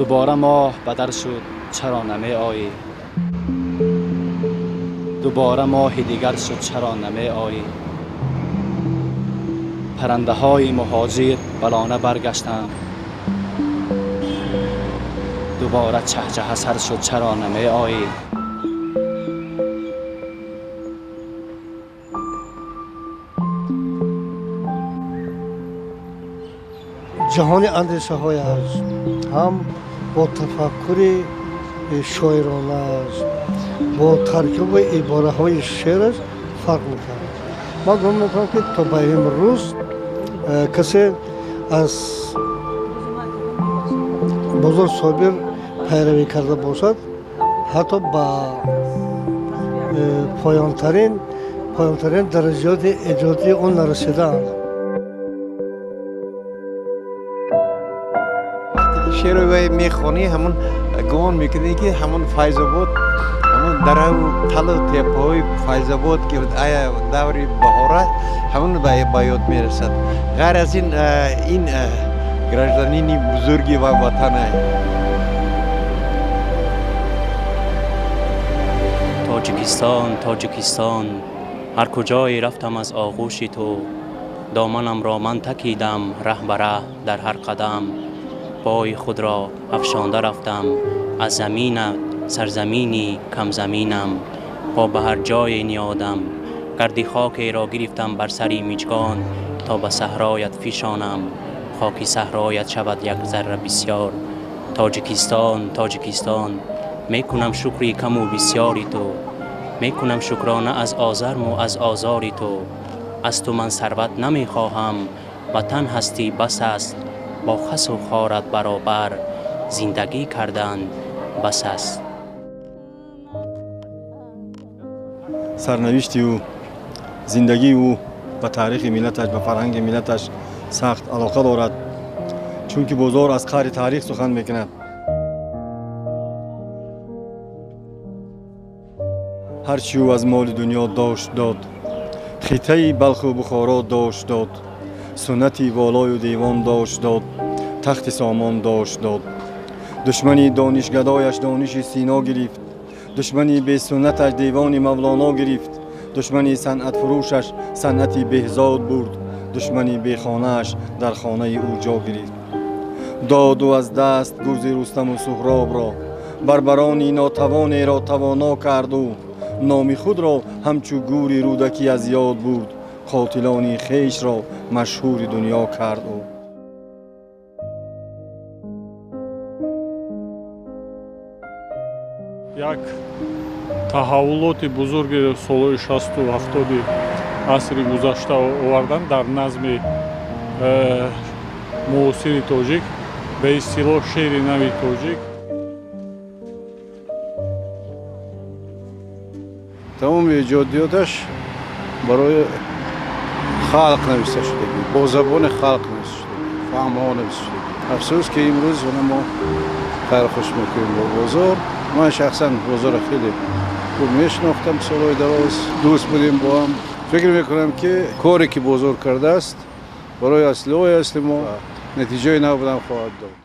Дубора моҳ бадар шуд, чаро намеоӣ? Дубора моҳи дигар шуд, чаро намеоӣ? Паррандаҳои муҳоҷир ба лона баргаштанд. Дубора чаҳчаҳа сар шуд, чаро намеоӣ? Ҷаҳони андешаҳояш ҳам бо тафаккури шоиронааш, бо таркиби ибораҳои шеъраш фарқ мекард. Ман гумон мекунам, ки то ба имрӯз касе аз Бозор Собир пайравӣ карда бошад, ҳатто ба поёнтарин дараҷоти эҷодии он нарасидаанд. Шеъро мехонӣ, ҳамон гумон мекунӣ, ки ҳамон Файзобод, ҳамон дараву талу теппаҳои Файзобод, ки ая даври баҳора, ҳамон ба ёд мерасад. Ғайр аз ин, ин гражданини бузурги ватана. Тоҷикистон, Тоҷикистон, ҳар куҷое рафтам аз оғӯши ту, доманамро ман такидам раҳ ба раҳ дар ҳар қадам, пои худро афшонда рафтам аз заминат, сарзамини камзаминам, по ба ҳар ҷое ниёдам, гарди хокеро гирифтам бар сари миҷгон, то ба саҳроят фишонам, хоки саҳроят шавад як зарра бисёр. Тоҷикистон, Тоҷикистон, мекунам шукри каму бисёри ту, мекунам шукрона аз озарму аз озори ту. Аз ту ман сарват намехоҳам, ватан ҳастӣ бас аст, бо хасу хорат баробар зиндагӣ кардан бас аст. Сарнавишти ӯ, зиндагии ӯ ба таърихи миллаташ, ба фарҳанги миллаташ сахт алоқа дорад, чунки Бозор аз қаъри таърих сухан мекунад. Ҳарчи ӯ аз моли дунё дошт дод, хитаи Балху Бухоро дошт дод, суннати волою девон дошт дод, тахти сомон дошт дод. Душмани донишгадояш дониши Сино гирифт, душмани бесуннаташ девони Мавлоно гирифт, душмани санъатфурӯшаш санъати Беҳзод бурд, душмани бехонааш дар хонаи ӯ ҷо гирифт. Доду аз даст гурзи Рустаму Суҳробро, барбарони нотавонеро тавоно карду, номи худро ҳамчу гури Рӯдакӣ аз ёд бурд, қотилони хешро машҳури дунё кард ӯ. Як таҳаввулоти бузурги солҳои 60-70 асри гузашта овардан дар назми муосири тоҷик, ба истилоҳ шеъри нави тоҷик. Тамоми эҷодиёташ барои халқ нависта шудагӣ, бо забони халқ нависта шудагӣ, фаҳмҳо нависта шудагӣ. Афсӯс, ки имрӯз мо хайрхуш мекунем бо Бозор. Ман шахсан Бозорро хеле хуб мешинохтам, солҳои дароз дӯст будем бо ҳам. Фикр мекунам, ки коре ки Бозор кардааст барои аслиҳои асли мо натиҷаи нав будан хоҳад дод.